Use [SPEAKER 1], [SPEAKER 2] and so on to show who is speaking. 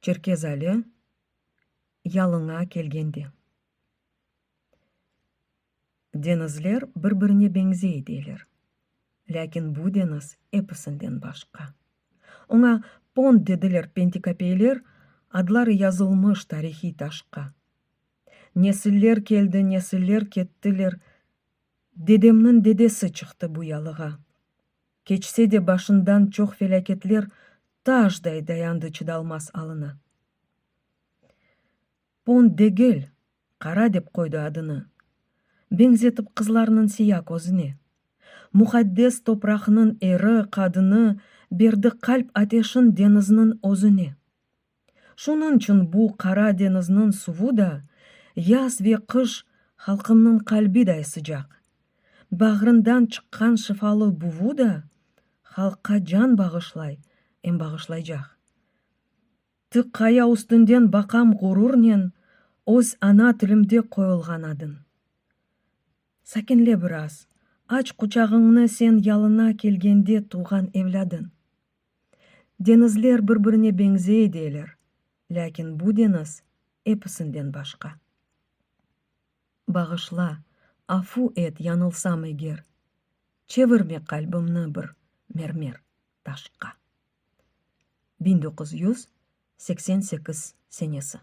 [SPEAKER 1] Çerkez Ali yalıña kelgende. Deñizler bir-birine beñzey deyler. Lâkin bu deñiz episinden başqa. Oña Pont dediler pentikapeyler, adları yazılmış tarihiy taşqa. Nesiller keldi, nesiller kettiler, dedemniñ dedesi çıqtı bu yalığa. Keçse de başından çoq felâketler, taşday dayandı çıdalmaz alına. Pont degil, Qara dep qoydı adını, beñzetip qızlarnıñ siya közüne. Muqaddes topraqnıñ eri, qadını berdi qalp ateşin deñizniñ özüne. Şunıñçün bu Qara deñizniñ suvu da yaz ve qış halqımnıñ qalbiday sıcaq. Bağrından çıqqan şifalı buvu da halqqa can bağışlay em bağışlaycaq. Tik qaya üstünden baqam ğururnen öz ana tilimde qoyulğan adıñ. Sakinle biraz, aç quçağıñnı sen yalına kelgende tuvğan evlâdıñ. Deñizler bir-birine beñzey deyler, lâkin bu deñiz episinden başqa. Bağışla, afu et yañılsam eger, çevirme qalbimni bir mermer taşqa. 1988 senesi.